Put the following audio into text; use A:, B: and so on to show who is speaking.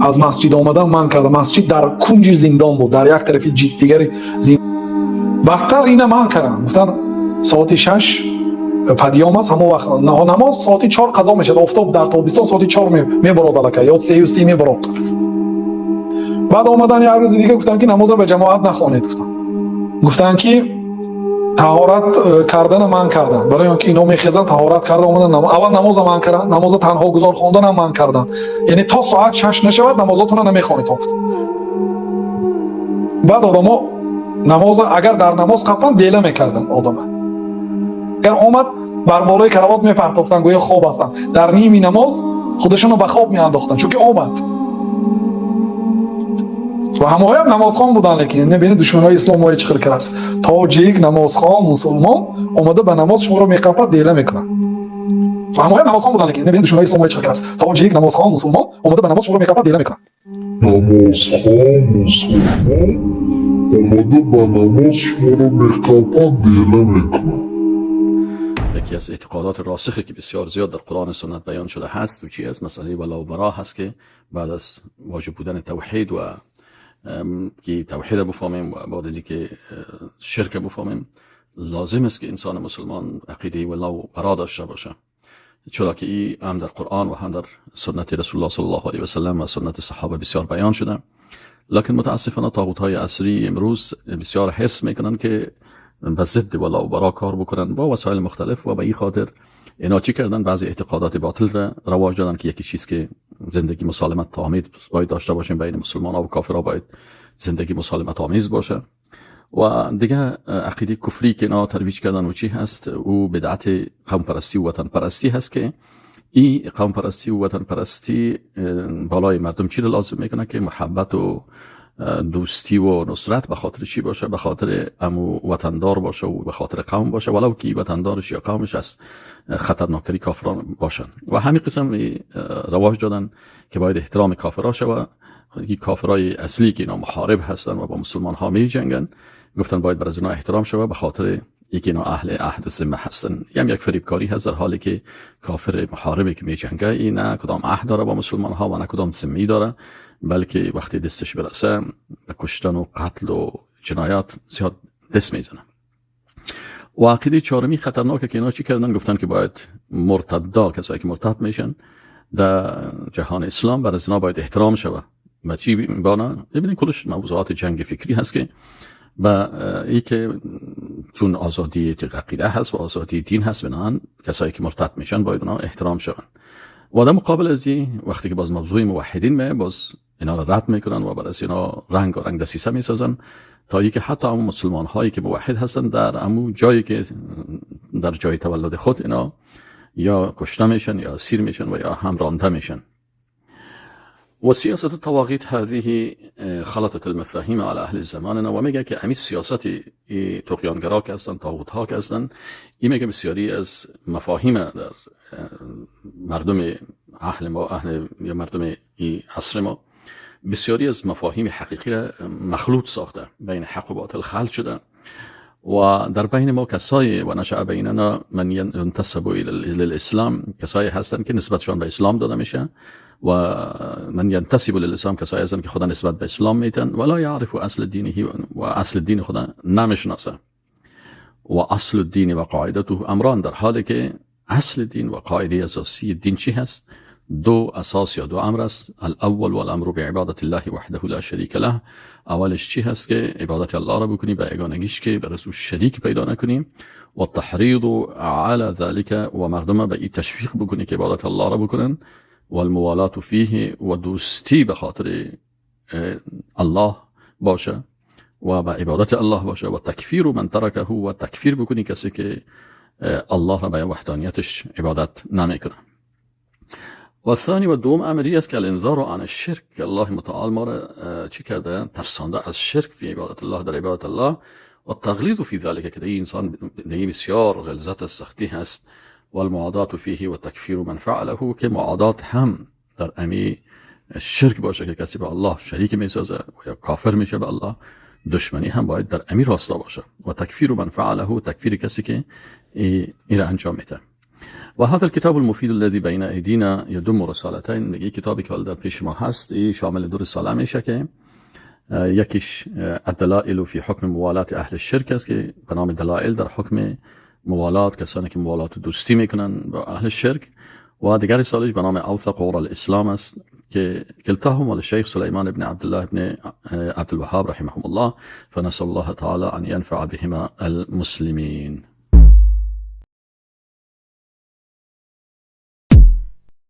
A: Аз масҷид омадан манъ карда. Масҷид дар кунҷи зиндон буд, дар як тарафи дигари зиндон. Бадтар ина манъ карданд, гуфтанд, соати 6 подъём аст, ҳамон вақт намоз соати 4 қазо мешавад. Офтоб дар тобистон соати 4 мебарод аллакай ё 3:30 мебарод. Баъд омадан як рӯзи дига, гуфтанд, ки намозро ба ҷамоат нахонед. Гуфтанд, ки таҳорат кардана манъ карданд, барои он ки ино мехезанд, таҳорат карда омадан. Аввал намоза манъ карданд, намоза танҳо гузор хонданам манъ карданд, яъне то соат 6 нашавад, намозотона намехонед, гуфт. Баъд одамо намоза агар дар намоз қапанд, бела мекарданд одама, агар омад, бар болои каравот мепартофтанд, гӯё хоб ҳастанд. Дар ними намоз худашонро ба хоб меандохтанд, чунки омад ва ҳамоям намозхон буданд. Лекин бинед, душманои ислом мои чӣ хел карааст: тоҷик, намозхон, мусулмон омада, ба намоз шуморо меқапад, дела мекунад. Ва ҳамоям намозхон буданд. Лекин бинед, душманои ислом мои чӣ хел карааст: тоҷик, намозхон, мусулмон омада, ба намоз шуморо меқапад, дела мекунад.
B: Намозхон, мусулмон омада, ба намоз шуморо меқапад, дела мекунад.
C: یکی از اعتقادات راسخی که بسیار زیاد در قرآن و سنت بیان شده هست و چی است؟ مسئله ولا و برا هست که بعد از واجب بودن توحید و که توحید بفهمیم و بعد از اینکه شرک بفهمیم، لازم است که انسان مسلمان عقیده ولا و برا داشته باشه، چرا که این هم در قرآن و هم در سنت رسول الله صلی الله علیه و سلم و سنت صحابه بسیار بیان شده. لکن متاسفانه طاغوت های عصری امروز بسیار حرص میکنن که به ضد ولا و برا کار بکنن با وسایل مختلف و به این خاطر اینا چی کردن؟ بعضی اعتقادات باطل را رواج دادن که یکی چیز که زندگی مسالمت آمیز باید داشته باشیم، بین مسلمان ها و کافرها باید زندگی مسالمت آمیز باشه. و دیگه عقیده کفری که اینا ترویج کردن و چی هست؟ او بدعت قوم پرستی و وطن پرستی هست که این قوم پرستی و وطن پرستی بالای مردم چی رو لازم میکنه؟ که محبت و دوستی و نصرت به خاطر چی باشه؟ به خاطر امو وطندار باشه و به خاطر قوم باشه، ولو که وطندارش یا قومش از خطرناکتری کافران باشن. و همین قسم رواج دادن که باید احترام کافرها شوه. کافرای اصلی که اینا محارب هستن و با مسلمان ها می جنگن، گفتن باید بر از اینا احترام شوه، به خاطر یکی اینا اهل عهد و ذمه هستن. یم یک فریبکاری هست، در حالی که کافر محاربی که می جنگه، این نه کدام عهد داره با مسلمان ها و نه کدام ذمه داره، بلکه وقتی دستش برسه، به کشتن و قتل و جنایات زیاد دست میزنه. و عقیده چهارمی خطرناکه که اینا چی کردن؟ گفتن که باید مرتدا، کسایی که مرتد میشن در جهان اسلام، بر از اینا باید احترام شوه. و چی بانا؟ ببینید، کلش موضوعات جنگ فکری هست که و ای که چون آزادی عقیده هست و آزادی دین هست، بنابراین کسایی که مرتد میشن باید اونا احترام شون. و در مقابل از این، وقتی که باز موضوع موحدین می، باز اینا را رد میکنن و بر از اینا رنگ و رنگ دسیسه میسازن، تا اینکه حتی همون مسلمان هایی که موحد هستن، در امو جایی که در جای تولد خود، اینا یا کشته میشن یا اسیر میشن و یا هم رانده میشن. و سیاست الطواغیت هذه خلطت المفاهیم على اهل زماننا. و میگه که امی سیاست طغیانگرا که هستن، طاغوت ها که هستن، این میگه بسیاری از مفاهیم در مردم اهل ما، اهل یا مردم ای عصر ما، بسیاری از مفاهیم حقیقی را مخلوط ساخته، بین حق و باطل خلط شده. و در بین ما کسایی و نشأ بیننا من ينتسب الى الاسلام، کسایی هستند که نسبتشان به اسلام داده میشه، و من ينتسب للاسلام، کسایی هستند که خوده نسبت به اسلام میتن، ولا يعرف اصل دینه، و اصل دین خوده نمیشناسه. و اصل الدین و قاعدته امران، در حالی که اصل دین و قاعده اساسی دین چی هست؟ دو اساس یا دو امر است. الاول والامر بعبادت الله وحده لا شریک له. اولش چی هست؟ که عبادت الله را بکنی به یگانگیش که بر او شریک پیدا نکنیم. و التحریض على ذلك، و مردم به این تشویق بکنی که عبادت الله را بکنن. و الموالات فیه، و دوستی به خاطر الله باشه و به عبادت الله باشه. و تکفیر من ترکه، و تکفیر بکنی کسی که الله را به وحدانیتش عبادت نمیکنه. و ثانی، و دوم امری است که الانذار عن الشرک، که الله متعال ما را چی کرده؟ ترسانده از شرک، فی عبادت الله، در عبادت الله. و التغلیظ فی ذلك، که انسان دیگه بسیار غلظت، سختی هست. و المعادات فیه و تکفیر من فعله، که معادات هم در امی شرک باشه که کسی به الله شریک میسازه و یا کافر میشه، به الله دشمنی هم باید در امی راستا باشه. و تکفیر من فعله، تکفیر کسی که این انجام میده. وهذا الكتاب المفيد الذي بين أيدينا يضم رسالتين. میگه کتابی که در پیش ما هست ای شامل دو رساله میشه که یکیش الدلائل في حكم موالاة اهل الشرك است که به نام دلائل در حکم موالات، کسانی که موالات و دوستی میکنن با اهل شرک، و دیگر رسالش به نام اوثق عرى الاسلام است که كلتاهما للشيخ سليمان بن عبد الله بن عبد الوهاب رحمهم الله، فنسأل الله تعالى أن ينفع بهما المسلمين.